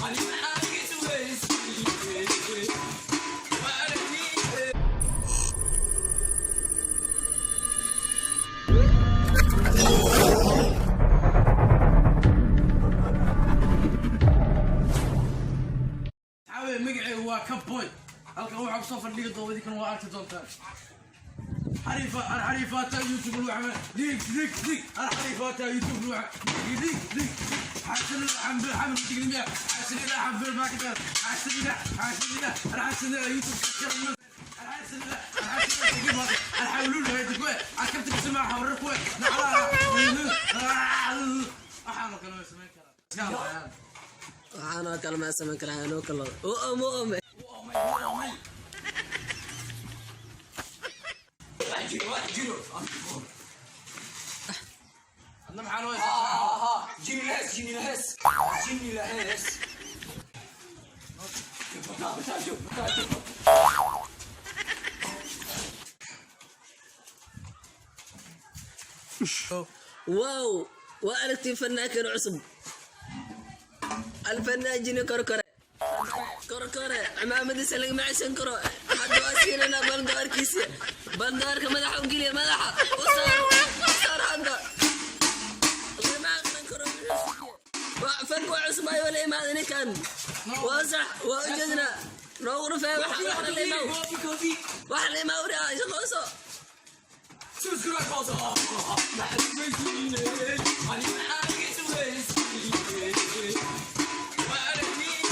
Ani maxaa iga sugaysiin? Waa aragtiin. Asxaabe, magacaygu waa Kabboy. Halkan waxaa kusoo fadhigi doona idinkan waa arki doontaan. Xariifa arxariifaata YouTube luuxama dig dig dig, arxariifaata YouTube luuxa dig dig dig. Xasan xambil xamil diglimiya xasan ila xambil maakita xasan ila xasan ila arxasan ila YouTube karmal arxasan ila arxasan ila arxawlul haydi kuwe arkabta kusmaa xawrar kuwe naclaa. Waxaan oo kale way samayn karaa. Iska hadlayaan. Waxaanoo kale maa samayn karaa anoo kale u ome. Wax jiro, wax jiro. Adna maxaa loo haysaa? Jini lahees, jini lahees, jini lahees. Bataajo, bataajo. Wow, waa aragtii fanaankan cusub, alfanaan Jini Korkore. Korkore cimaamadiisa lagama ceshan karo. Hadda waa siinanaa baldoorkiisa, baldoorka madaxa u geliya, madaxa u saar, u saar. Hadda lagama aqran karo. Fanka waa cusub ayuu la imaada ninkan. Waa sax, waa ujeednaa. Noogu rufee waxa la imaw. Kofi, kofi. Wax la imaw ria shaqooso. Subscribe hoose. Maxaa sugaysiin? Ani maxaa iga sugaysiin? Waa aragtiin.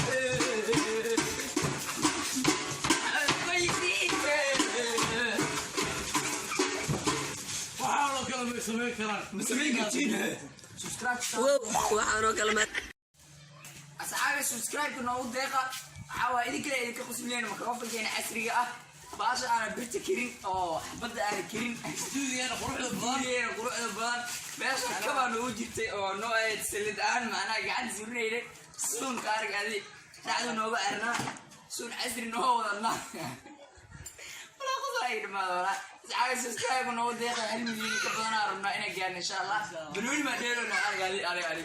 Maxaa sugaysiin? Waxaa loo kale may samayn karaan. Ma samayn kartiin. Subscribe. Wow, waxaanoo kale ma Asxaabi, subscribe noogu deeqa. Waxaa waa idinkale idinka qusmiyeen mikrofonkeena casriga ah, baasha aana birta karin oo xabadda aana karin. Stuudigeena quruxda badan. Gurigeena quruxda badan, meesha kabaa noogu jirtay oo noo ahayd salid aan macnaha gacanta surinayna. Suunka arag adi dhacdu nooga arnaa, suun casri noo wadanaa. Walaa qosol ay dhamaado walaa. Asxaabi, subscribe noogu deeqa. 1 milyan ka badanaa rabnaa inaan gaarno, insha Allah. Banooni maa dheelona. Arag adi, arag adi.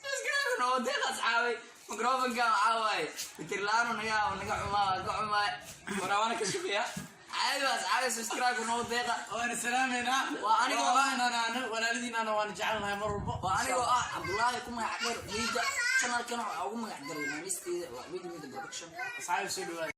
Subscribe noogu deeqa, asxaabay. Microfonka waxaa waaye bitirlaano naga xumaa, waa ka xumaa, waraabana ka shaqeeya caadi waa. Asxaabay, subscribe noogu deeqa. Waana salaameynaa. Walaaladiinana waana jecelnahay mar walba. Waa anigoo ah Cabdullaahi, ku magac dheer Miida. Channelkana waxaa ugu magac daray maamisteeda, waa Miida Miida Production. Asxaabi, soo dhawaada.